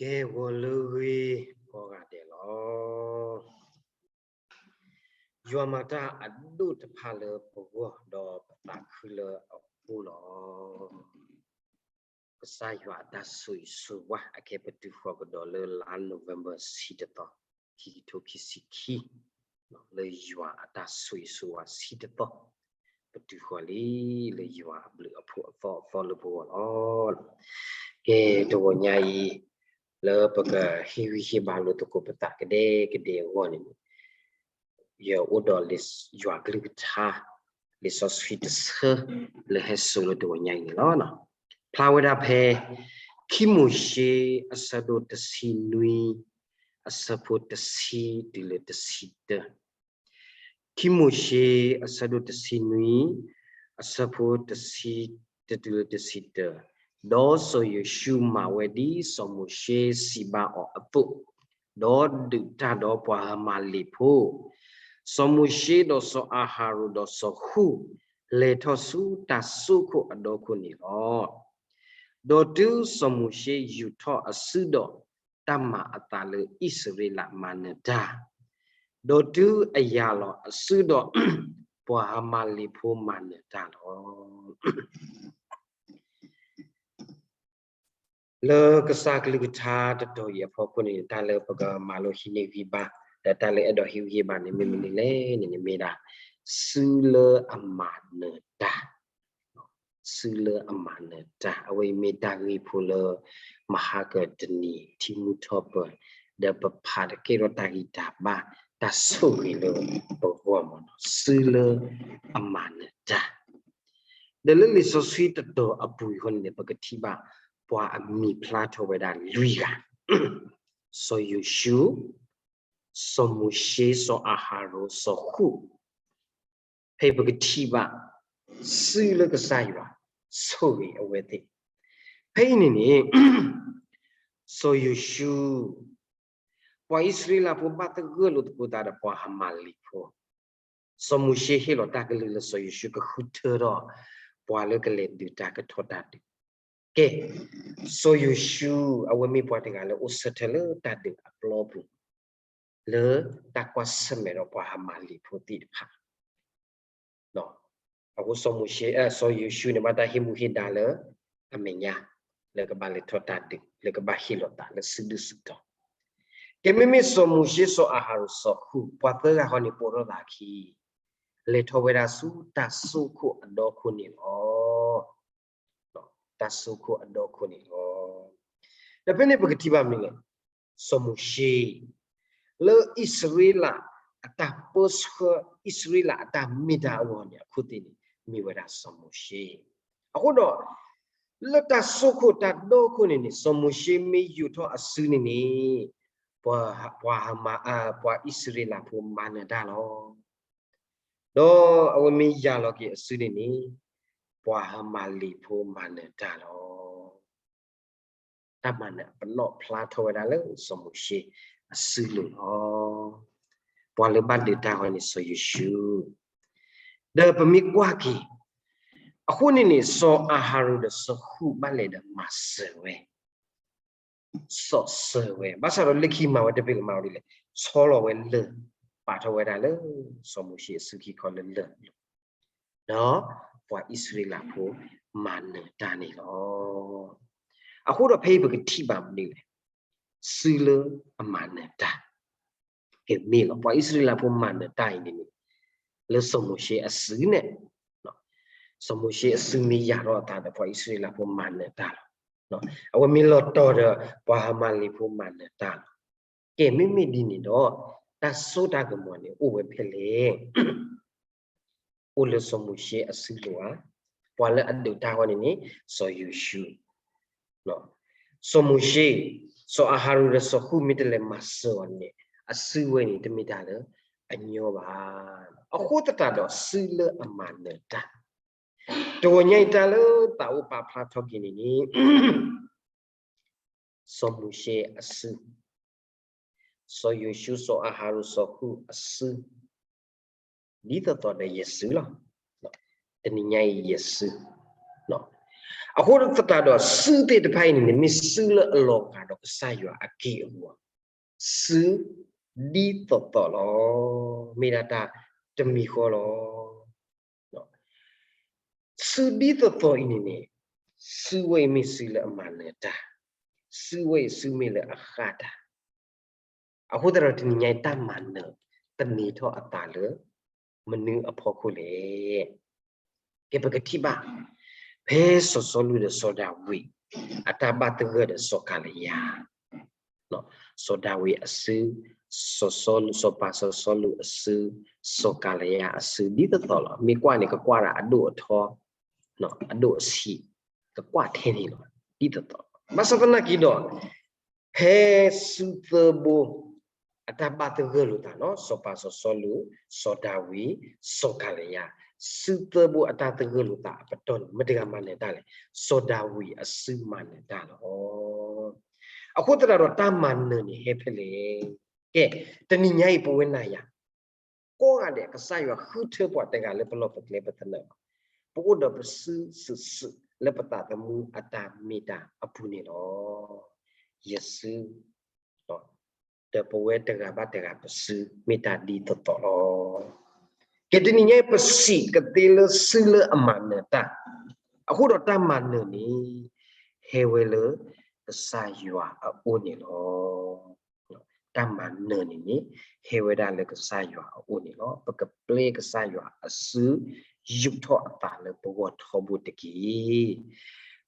ကဲ ဂီၤလၢအဂ့ၤကိးဂၤဒဲးလီၤ. ယွၤမၤတၢ်အဒိၣ်တဖၣ်လၢပဂီၢ်ဒီးပသးခုလၢအဃိလီၤ. ကစၢ်ယွၤအတၢ်ဆိၣ်ဂ့ၤဆိၣ်ဝါအကဲ ပတုၤဃီၤကဒီးလၢလါ November ဆံတသီ, ခံကထိခံဆံခံ, လၢယွၤအတၢ်ဆိၣ်ဂ့ၤဆိၣ်ဝါဆံတသီ, ပတုၤဃီၤလံလၢယွၤအဘျုးအဖှိၣ်အသီအသီလၢပဂီၢ်လီၤ. ကဲ တဂီၤညါအံၤ လၢပကဟ့ၣ်ဂံၢ်ဟ့ၣ်ဘါလိာ်သကိးပသးကဒဲကဒဲအဂီၢ်န့ၣ် ယအိၣ်ဒီးယွၤကလုၢ်ကထါ လံာ်စီဆှံတဆၢ လၢဟဲစိာ်လၢတဂီၤညါအံၤန့ၣ်လီၤ. ဖျါဝဲဒၣ်ဖဲ ခံမိၤၡ့ အဆၢဒိၣ်တဆံနွံ အဆၢဖိတဆံ တုၤလၢတဆံတၢ, ခံမိၤၡ့ အဆၢဒိၣ်တဆံနွံ အဆၢဖိတဆံ တတုၤလၢတဆံတၢ, ဒီးစီၤယိၤၡူမၤဝဲဒ်စီၤမိၤၡ့စံးဘၣ်အီၤအသိး, ဒီးဒုးတၢ်ဒီးပှၤဟမၤလ့ၣ်ဖိ, စီၤမိၤၡ့ဒီးစီၤအၤဟရိၣ်ဒီးစီၤဃူ လဲၤထီၣ်ဆူတၢ်စိခိၣ်အဒီခိၣ်န့ၣ်လီၤ. ဒီးတုၤစီၤမိၤၡ့ယူာ်ထီၣ်အစုဒီး တၢ်မၤအသးလၢအံၣ်စရ့လးမၤနၢၤတၢ်, ဒီးတုၤအယၤလီၤအစုဒီး ပှၤဟမၤလ့ၣ်ဖိမၤနၢၤတၢ်လီၤ. လၢကစၢ်ကလုၢ်ကထါတတီၤအံၤအဖီခိၣ်န့ၣ် တၢ်လၢပကမၤလိဟံးန့ၢ်ဂံၢ်ဘါ ဒီးတၢ်လၢအဲၣ်ဒိးဟ့ၣ်ဂံၢ်ဟ့ၣ်ဘါန့ၣ် မ့ၢ်မနုၤလဲၣ်န့ၣ် မ့ၢ်ဒၣ် စုလၢအမၤနၢၤတၢ် စုလၢအမၤနၢၤတၢ် အဝဲအံၤမ့ၢ်တၢ်ဂ့ၢ်ဖိလၢ မဟါကတနံၤ ထံမူထီၣ်ပၢၤ ဒီးပဖးတကဲထီၣ်တၢ်ဂံၢ်တၢ်ဘါ တၢ်ဆိၣ်ဂ့ၤလၢပဂီၢ်မ့ၢ်နီၤ စုလၢအမၤနၢၤတၢ် ဒီးလၢလံာ်စီဆှံတတီၤအပူၤအံၤဃီန့ၣ်န့ၣ် ပကထံၣ်ဘၣ် ပှၤအမံၤဖျါထီၣ်ဝဲဒၣ်လွံၢ်ဂၤ, စီၤယိၤၡူ, စီၤမိၤၡ့, စီၤအၤဟရိၣ်, စီၤဃူ, ဖဲပကထံၣ်ဘၣ် စုလၢကစၢ်ယွၤဆိၣ်ဂ့ၤအဝဲသ့ၣ်, ဖဲအံၤန့ၣ်န့ၣ် စီၤယိၤၡူ ပှၤအံၣ်စရ့လးဖိဘၣ်သဂၢၢ်လိာ်သကိးသးဒီးပှၤဟမၤလ့ၣ်ဖိ, စီၤမိၤၡ့ဟ့ၣ်လီၤတၢ်ကလုၢ်လၢစီၤယိၤၡူကဃုထၢထီၣ် ပှၤလၢကလဲၤဒုးတၢ်ကထီၣ်တၢ်ဒုး, ကဲ, စီၤယိၤၡူ အဝဲမ့ၢ်ပှၤတဂၤလၢအိၣ်ဆၢထၢၣ်လၢတၢ်ဒုးအပျီပူၤ, လၢတၢ်ကွၢ်ဆၢၣ်မဲာ်ဒီးပှၤဟမၤလ့ၣ်ဖိသ့ၣ်တဖၣ် အဃိစီၤမိၤၡ့, စီၤယိၤၡူန့ၣ် ဘၣ်တၢ်ဟ့ၣ်မူဟ့ၣ်ဒါလၢအမဲာ်ညါ, လၢကဘၣ်လဲၤထီၣ်တၢ်ဒုး, လၢကဘၣ်ဟ့ၣ်လီၤသးလၢစုဒုၣ်စုတီၤ, ကဲမ့မ့ၢ်စီၤမိၤၡ့, စီၤအၤဟရိၣ်, စီၤဃူ, ပှၤသၢဂၤဃီန့ၣ် ပိာ်ထီၣ်သးခံ, လဲၤထီၣ်ဝဲဒၣ်ဆူတၢ်စိခိၣ်အဒီခိၣ်န့ၣ်လီၤ. တၢ်စိခိၣ်အဒီခိၣ်န့ၣ်လီၤ. ဒီးဖဲန့ၣ်ပကထံၣ်ဘၣ်မနုၤလဲၣ်, စီၤမိၤၡ့, လၢအံၣ်စရ့လးအတၢ်ပၢဆှၢ, အံၣ်စရ့လးအတၢ်မ့ၢ်တၢ်အဂီၢ်န့ၣ် အခိၣ်သ့ၣ်န့ၣ် မ့ၢ်ဝဲဒၣ်စီၤမိၤၡ့, အဃိဒီး လၢတၢ်စိခိၣ်တၢ်ဒီခိၣ်န့ၣ်န့ၣ် စီၤမိၤၡ့မ့ၢ်ယူာ်ထီၣ်အစုန့ၣ်န့ၣ် ပှၤ, ပှၤဟမၤ, ပှၤအံၣ်စရ့လးဖိမၤနၢၤတၢ်လီၤ. ဒီးအဝဲမ့ၢ်ယၤလီၤက့ၤအစုန့ၣ်န့ၣ် ပှၤဟမၤလ့ၣ်ဖိမၤနၢၤတၢ်လီၤ. တၢ်မၤနၢၤအပနီၣ်ဖျါထီၣ်ဝဲဒၣ်လၢစီၤမိၤၡ့အစုလိၤလီၤ. ပှၤလၢဘၣ်ဒုးတၢ်ဂီၤန့ၣ် စီၤယိၤၡူ, ဒီးပမ့ၢ်ကွၢ်က့ၤ, အဃိန့ၣ်န့ၣ် စီၤအၤဟရိၣ်ဒီးစီၤဃူဘၣ်လဲၤဒီးမၤစၢၤဝဲ စီၤစၢၤဝဲ, ဘၣ်ဆၣ်ဒီးလၢခံမၤဝဲတမ့ၢ်လၢမၤဝဲဒ်လဲၣ်, ဆီလီၤဝဲလၢၢ် ပာ်ထီၣ်ဝဲဒၣ်လၢစီၤမိၤၡ့အစုခံခီလၢလၢၢ်အလိၤ, ဒီးပှၤအံၣ်စရ့လးဖိမၤနၢၤတၢ်န့ၣ်လီၤ. အဃိဒီးဖဲအံၤပကထံၣ်ဘၣ်မနုၤလဲၣ်, စုလၢအမၤနၢၤတၢ် ကမ့ၢ်လီၤ. ပှၤအံၣ်စရ့လးဖိမၤနၢၤတၢ်အံၤန့ၣ်န့ၣ် လၢစီၤမိၤၡ့အစုန့ၣ်, စီၤမိၤၡ့အစုမ့ၢ်ယၤထီၣ်အသးဒီး ပှၤအံၣ်စရ့လးဖိမၤနၢၤတၢ်လီၤ. အဝဲမ့ၢ်လီၤတီၤဒီး ပှၤဟမၤလ့ၣ်ဖိမၤနၢၤတၢ်လီၤ. ကဲမ့မ့ၢ်ဒ်န့ၣ်ဒီး တၢ်စိတၢ်ကမီၤန့ၣ်အိၣ်ဝဲဖဲလဲၣ်. အိၣ်လၢစီၤမိၤၡ့အစုလိၤဧါ, ပှၤလၢအဒုးတၢ်ဂီၤန့ၣ်န့ၣ် စီၤယိၤၡူ, စီၤမိၤၡ့, စီၤအၤဟရိၣ်ဒီးစီၤဃူမ့ၢ်တလဲၤမၤစၢၤအီၤန့ၣ် အစုဝဲန့ၣ်တမ့ၢ်တၢ်လၢအညီဘၣ်. အဃိသတးဒီးစုလၢအမၤနၢၤတၢ်, တဂီၤညါအံၤတၢ်လၢသးအိၣ်ပာ်ဖျါထီၣ်က့ၤန့ၣ်န့ၣ် စီၤမိၤၡ့အစု, စီၤယိၤၡူ စီၤအၤဟရိၣ် စီၤဃူအစု, ဒ်သိးသိးဒီးယစုလီၤ. တနံၤညါအံၤယစု, အဃိသတးဒီး စုသ့ၣ်တဖၣ်အံၤန့ၣ်န့ၣ် မ့ၢ်စုလၢအလီၤဂာ်ဒီးကစၢ်ယွၤအက့ၢ်အဂီၤ, စုဒ်သိးသိးလီၤ. မ့ၢ်ဒၣ်တၢ်တမံၤဃီလီၤ. စုဒ်သိးသိးအံၤန့ၣ်န့ၣ်, စုဝဲအံၤမ့ၢ်စုလၢအမၤနၢၤတၢ်, စုဝဲအံၤစုမ့ၢ်လၢအဃၣ်တၢ်. အဃိသတးဒီးတနံၤညါအံၤ တၢ်မၤနၢၤတမ့ၢ်ထီၣ်အသးလၢမနုၤအဖီခိၣ်လဲၣ်. ကဲ ပကထံၣ်ဘၣ် ဖဲစီၤစီလူးဒီးစီၤဒၤဝံး အတၢ်ဘၣ်သဂၢၢ်ဒီးစီၤကၤလယါ, စီၤဒၤဝံးအစု, စီၤစီလူး, စီၤပၤစီၤစီလူးအစု, စီၤကၤလယါအစု ဒ်သိးသိးလီၤ. မ့ၢ်ကွၢ်န့ၣ် ကကွၢ်ဒၣ်အဒိၣ်အထီ, အဒိၣ်အဆံး, ကကွၢ်ထဲန့ၣ်လီၤ. ဒ်သိးသိး ဘၣ်ဆၣ်သနာ်က့ဒီး ဖဲစုသၢဘိ အတၢ်ဘၣ်သဂၢၢ်လိာ်သးလီၤ. စီၤပၤစီၤစီလူး, စီၤဒၤဝံး, စီၤကၤလယါ, စုသၢဘိအတၢ်သဂၢၢ်လိာ်သးအပတီၢ်န့ၣ် မတၤတဂၤမၤနၢၤတၢ်လဲၣ်, စီၤဒၤဝံးအစုမၤနၢၤတၢ်လီၤ. အဃိသတးဒီးတၢ်မၤနၢၤန့ၣ်ဟဲဖဲလဲၣ်. ကဲ, တနံၤညါအံၤပဝဲနၤယၤ ကိးဂၤဒဲးကစၢ်ယွၤဃုထၢပှၤတဂၤလၢပလီၢ်ပကျဲပသနၢၣ်ဘၣ်. ပအိၣ်ဒီးပစုစုာ်စုာ်လၢပသးသမူအတၢ်မ့ၢ်တၢ်အပူၤန့ၣ်လီၤ. ယစု ဒီးပဝဲတဂၤဘၣ်တဂၤပစု မ့ၢ်တၢ်ဒ်သိးသိးလီၤ. ကဲ တနံၤညါအံၤ ပစံးကသ့လၢစုလၢအမၤနၢၤတၢ်, အဃိဒီးတၢ်မၤနၢၤန့ၣ် ဟဲဝဲလၢကစၢ်ယွၤအအိၣ်န့ၣ်လီၤ. တၢ်မၤနၢၤန့ၣ်န့ၣ် ဟဲဝဲဒၣ်လၢကစၢ်ယွၤအအိၣ်န့ၣ်လီၤ. ပကပျဲကစၢ်ယွၤအစု ယူာ်ထီၣ်အသးလၢပဂီၢ်ထီဘိတက့ၢ်.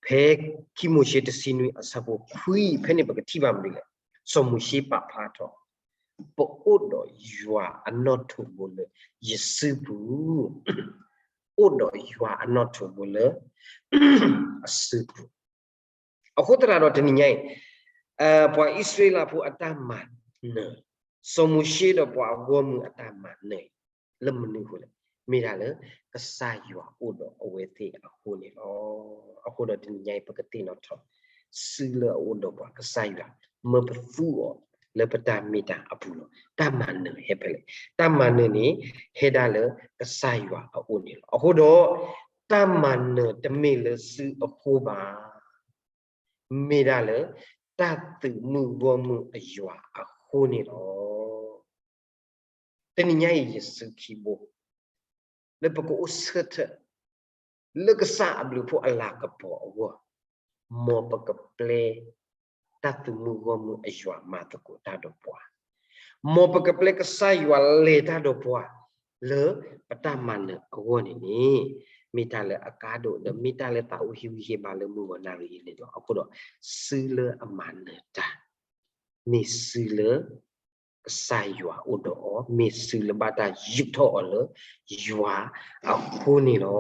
ဖဲခံမိၤၡ့တဆံနွံအဆၢဖိခွံ ဖဲန့ၣ်ပကထံၣ်ဘၣ်မနုၤလဲၣ်. စီၤမိၤၡ့ပာ်ဖျါထီၣ်, ပအိၣ်ဒီးယွၤအနီၣ်ထိးဘိလၢယစုပူၤ, အိၣ်ဒီးယွၤအနီၣ်ထိးဘိလၢ အစုပူၤ. အဃိသတးဒီးတနံၤညါအံၤ ပှၤအံၣ်စရ့လးဖိအတၢ်မၤနၢၤ, စီၤမိၤၡ့ဒီးပှၤအဂီၢ်မုၢ်အတၢ်မၤနၢၤအံၤ လၢမနုၤအဃိလဲၣ်. မ့ၢ်ဒၣ်လၢကစၢ်ယွၤအိၣ်ဒီးအဝဲသ့ၣ်အဃိန့ၣ်လီၤ. အဃိဒီးတနံၤညါအံၤ ပကသ့ၣ်နီၣ်ထီၣ် စုလၢအအိၣ်ဒီးပှၤ ကစၢ်ယွၤ မၢပသူအီၤလၢပတၢ်မ့ၢ်တၢ်အပူၤလီၤ. တၢ်မၤနၢၤဟဲဖဲလဲၣ်. တၢ်မၤနၢၤန့ၣ် ဟဲဒၣ်လၢကစၢ်ယွၤအအိၣ်န့ၣ်လီၤ. အဃိဒီး တၢ်မၤနၢၤတမ့ၢ်လၢစုအဃိဘၣ်, မ့ၢ်ဒၣ်လၢ တၢ်သုးမုၢ်ဂီၢ်မုၢ်အယွၤအဃိန့ၣ်လီၤ. တနံၤညါအံၤ ယစုခံဘိ လၢပကအိၣ်ဆၢထၢၣ် လၢကစၢ်အဘျုးအဖှိၣ်အလၤကပီၤအဂီၢ်, မ်ပကပျဲ တၢ်သုးမုၢ်ဂီၢ်မုၢ်အယွၤမၤသကိးတၢ်ဒီးပှၤ, မ်ပကပျဲကစၢ်ယွၤလဲၤတၢ်ဒီးပှၤ လၢပတၢ်မၤနၢၤအဂီၢ်န့ၣ်န့ၣ်, မ့ၢ်တၢ်လၢအကါဒိၣ် ဒီးမ့ၢ်တၢ်လၢသးအိၣ်ဟ့ၣ်ဂံၢ်ဟ့ၣ်ဘါလၢမုၢ်ဂီၤနၣ်ရံၣ်အံၤန့ၣ်လီၤ. အဃိဒီး စုလၢအမၤနၢၤတၢ် မ့ၢ်စုလၢ ကစၢ်ယွၤအိၣ်ဒီးအီၤ, မ့ၢ်စုလၢဘၣ်တၢ်ယူးထီၣ်အီၤလၢယွၤအဃိန့ၣ်လီၤ.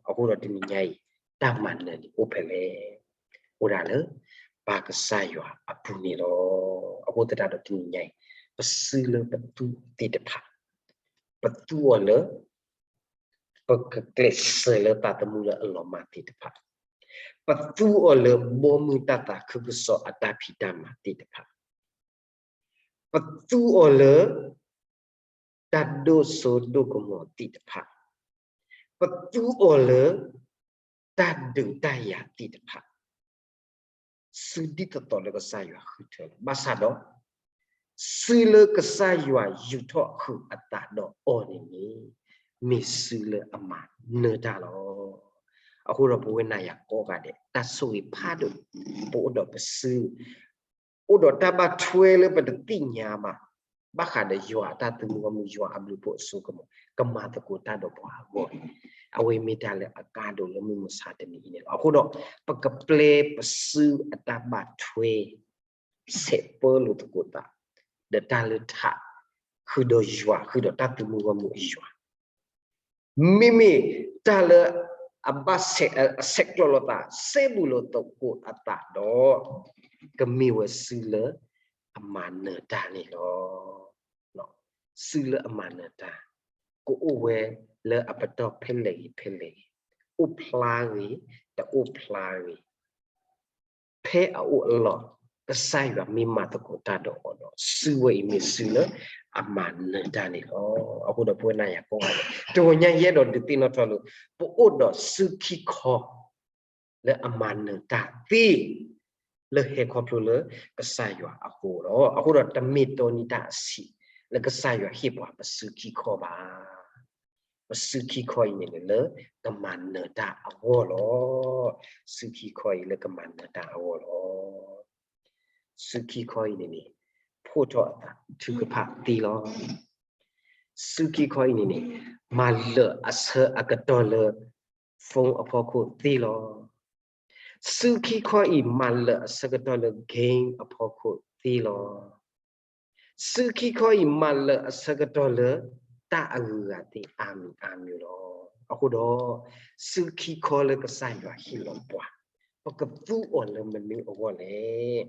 အဃိဒီးတနံၤညါအံၤ တၢ်မၤနၢၤန့ၣ်အိၣ်ဖဲလဲၣ်. အိၣ်ဒၣ်လၢ ပၢ်ကစၢ်ယွၤအပူၤန့ၣ်လီၤ. အဃိသတးဒီးတနံၤညါအံၤ ပစုလၢပသူသ့ၣ်တဖၣ် ပသူအီၤလၢ ပကကျဲးစၢးလၢသးသမူလၢအလီၤမၢ်သ့ၣ်တဖၣ်, ပသူအီၤလၢဘီမုၢ်တၢ်သးခုကစီၣ်အတၢ်ဖံးတၢ်မၤသ့ၣ်တဖၣ်, ပသူအီၤလၢ တၢ်ဒိၣ်စိဒိၣ်ကမီၤသ့ၣ်တဖၣ်, ပသူအီၤလၢ တၢ်ဒုးတၢ်ယၤသ့ၣ်တဖၣ် စုဒ်သိးသိးလၢကစၢ်ယွၤဃုထၢလီၤ. ဘၣ်ဆၣ်ဒီး စုလၢကစၢ်ယွၤယူးထီၣ်ဃုာ်အသးဒီးအီၤန့ၣ်န့ၣ် မ့ၢ်စုလၢအမၤနၢၤတၢ်လီၤ. အဃိဒီးပဝဲနၤယၤကိးဂၤဒဲး တၢ်ဆိၣ်ဂ့ၤဖးဒိၣ် ပအိၣ်ဒီးပစု အိၣ်ဒီးတၢ်ဘၣ်ထွဲလၢပတသ့ၣ်ညါဘၣ်, ဘၣ်ဃးဒီးယွၤအတၢ်သုးမုၢ်ဂီၢ်မုၢ် ယွၤအဘျုးအဖှိၣ်အစိကမီၤ ကမၤသကိးတၢ်ဒီးပှၤအဂီၢ်န့ၣ်, အဝဲမ့ၢ်တၢ်လၢအကါဒိၣ်လၢမုၢ်မဆါတနံၤအံၤန့ၣ်လီၤ. အဃိဒီး ပကပျဲပစုအတၢ်ဘၣ်ထွဲ ဆဲးပၢလိာ်သကိးသး ဒီးတၢ်လၢထး ဃုာ်ဒီးယွၤ ဃုာ်ဒီးတၢ်သုးမုၢ်ဂီၢ်မုၢ်အယွၤ မ့မ့ၢ်တၢ်လၢ အဘၣ်ဆဲး အဆဲးကျိးလိာ်သး ဆဲးဘူးလိာ်သကိးအသးဒီး ကမ့ၢ်ဝဲစုလၢအမၤနၢၤတၢ်န့ၣ်လီၤ. စုလၢအမၤနၢၤတၢ် ကအိၣ်ဝဲလၢအပတီၢ်ဖဲလဲၣ်ဂ့ၤဖဲလဲၣ်ဂ့ၤ, အိၣ်ဖျါဂ့ၤ, တအိၣ်ဖျါဂ့ၤ ဖဲအအိၣ်အလီၢ် ကစၢ်ယွၤမ့ၢ်မၤသကိးတၢ်ဒီးအီၤဒီး စုဝဲအံၤမ့ၢ်စုလၢအမၤနၢၤတၢ်န့ၣ်လီၤ. အဃိဒီးပဝဲနၤယၤကိးဂၤဒဲး တဂီၤညါယအဲၣ်ဒိးဒုးသ့ၣ်နီၣ်ထီၣ်လၢ ပအိၣ်ဒီးစုခံခီ လၢအမၤနၢၤတၢ်သ့ လၢဟဲခီဖျိလၢကစၢ်ယွၤအဃိလီၤ. အဃိဒီးတမ့ၢ်တီနံၤတၢ်အဆံး လၢကစၢ်ယွၤဟ့ၣ်ပှၤပစုခံခီဘၣ်. ပစုခံခီအံၤန့ၣ်န့ၣ် လၢကမၤနၢၤတၢ်အဂီၢ်လီၤ. စုခံခီအံၤလၢကမၤနၢၤတၢ်အဂီၢ်လီၤ. စုခံခီအံၤန့ၣ်န့ၣ် ဖှိၣ်ထီၣ်အသးထုကဖၣ်သ့လီၤ. စုခံခီအံၤန့ၣ်န့ၣ် မၤလၢာ်အဆၢအကတီၢ်လၢ phone အဖီခိၣ်သ့လီၤ. စုခံခီအံၤ မၤလၢာ်အဆၢကတီၢ်လၢ game အဖီခိၣ်သ့လီၤ. စုခံခီအံၤ မၤလၢာ်အဆၢကတီၢ်လၢ တၢ်အဂုၤအဂၤသ့အါမံၤအါမံၤလီၤ. အဃိဒီး စုခံခီလၢကစၢ်ယွၤဟ့ၣ်လီၤပှၤ ပကသူအီၤလၢမနုၤအဂီၢ်လဲၣ်.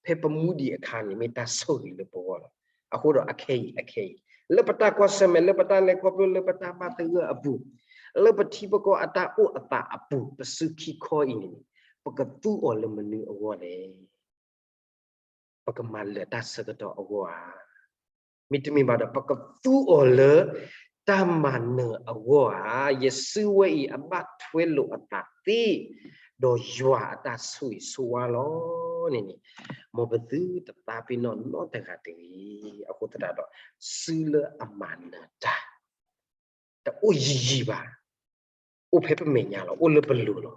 ဖဲပမူဒံးအခါန့ၣ် မ့ၢ်တၢ်ဆိၣ်ဂ့ၤလၢပဂီၢ်လီၤ. အဃိဒီးအခဲအံၤ အခဲအံၤ လၢပတၢ်ကွၢ်ဆၢၣ်မဲာ် လၢပတၢ်လဲၤခီဖျိ လၢပတၢ်ဘၣ်သဂၢၢ်အပူၤ, လၢပထံပကီၢ်အတၢ်အိၣ်အသးအပူၤ ပစုခံခီအံၤန့ၣ် ပကသူအီၤလၢမနုၤအဂီၢ်လဲၣ်. ပကမၤလၢာ်တၢ်ဆၢကတီၢ်အဂီၢ်ဧါ. မ့တမ့ၢ်ဘၣ်ဒီး ပကသူအီၤလၢ တၢ်မၤနၢၤအဂီၢ်ဧါ. ယစုဝဲအံၤ အဘၣ်ထွဲလိာ်အသးသ့ ဒီးယွၤအတၢ်ဆိၣ်ဂ့ၤဆိၣ်ဝါလီၤန့ၣ်န့ၣ်, မ်ပသုတသးပ့ၤနီၣ်နီတဂၤတဂ့ၤ. အဃိသတးဒီး စုလၢအမၤနၢၤတၢ် တအိၣ်ယံာ်ယံာ်ဘၣ်. အိၣ်ဖဲပမဲာ်ညါလီၤ. အိၣ်လၢပလိၤလီၤ.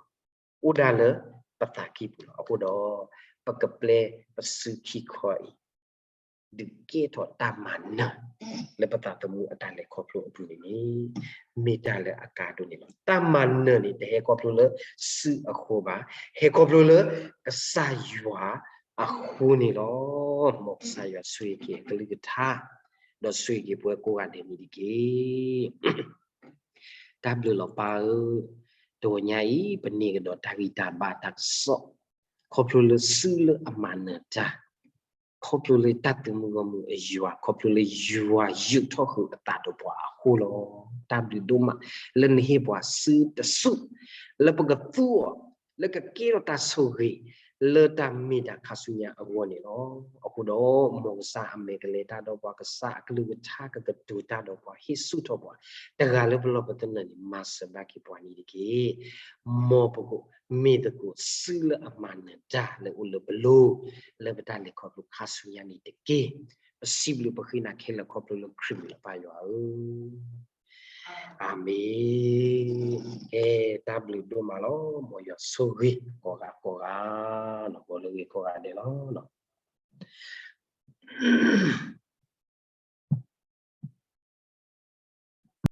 အိၣ်ဒၣ်လၢပသးကံၢ်ပူၤလီၤ. အဃိဒီး ပကပျဲပစုခံခီအံၤ ဒုးကဲထီၣ်တၢ်မၤနၢၤ လၢပသးသမူအတၢ်လဲၤခီဖျိအပူၤန့ၣ်န့ၣ် မ့ၢ်တၢ်လၢအကါဒိၣ်န့ၣ်လီၤ. တၢ်မၤနၢၤန့ၣ် တဟဲခီဖျိလၢစုအဃိဘၣ်. ဟဲခီဖျိလၢကစၢ်ယွၤအဃိန့ၣ်လီၤ. မ်ကစၢ်ယွၤဆိၣ်ဂ့ၤက့ၤအကလုၢ်ကထါ ဒီးဆိၣ်ဂ့ၤက့ၤပဝဲကိးဂၤဒဲးန့ၣ်တက့ၢ်. တၢ်ဘျုးလီၤပၢ်ဧၢ, တဂီၤညါအံၤ ပန့ၢ်ကဒီးတၢ်ဂံၢ်တၢ်ဘါတၢ်ကစီၣ် ခီဖျိလၢစုလၢအမၤနၢၤတၢ်, ခီဖျိလၢတၢ်သုးမုၢ်ဂီၢ်မုၢ်အယွၤ, ခီဖျိလၢယွၤယုာ်ထီၣ်ဃုာ်အသးဒီးပှၤအဃိလီၤ. တၢ်ဘျုးဒိၣ်မး လၢနဟ့ၣ်ပှၤစုတစု လၢပကသူအီၤ လၢကကဲထီၣ်တၢ်ဆိၣ်ဂ့ၤ လၢတၢ်မ့ၢ်တၢ်ခါဆူညါအဂီၢ်န့ၣ်လီၤ. အဃိဒီး မ်ကစၢ်အမဲာ်ကလဲၤတၢ်ဒီးပှၤ, ကစၢ်အကလုၢ်ကထါကကတိၤတၢ်ဒီးပှၤ, ဟ့ၣ်ဆူၣ်ထီၣ်ပှၤ, တဂၤလၢပလီၢ်ပသနၢၣ်န့ၣ် မၤစၢၤဘၣ်က့ၤပှၤန့ၣ်တက့ၢ်. မ်ပကမ့ၢ်သကိးစုလၢအမၤနၢၤတၢ်လၢအိၣ်လၢပလိၤ, လၢပတၢ်လဲၤခီဖျိခါဆူညါန့ၣ်တက့ၢ်. ပစံးဘျုးပဃ့နၤခဲလၢာ်ခီဖျိလၢခရံာ်မံၤလီၤ ပၢ်ယွၤဧၢ. အၤမ့ၣ်. ကဲ, တၢ်ဘျုးဒိၣ်မးလီၤ. မ်ယွၤဆိၣ်ဂ့ၤကိးဂၤကိးဂၤ, ကိးလၢဂ့ၤကိးဂၤဒဲးလီၤ.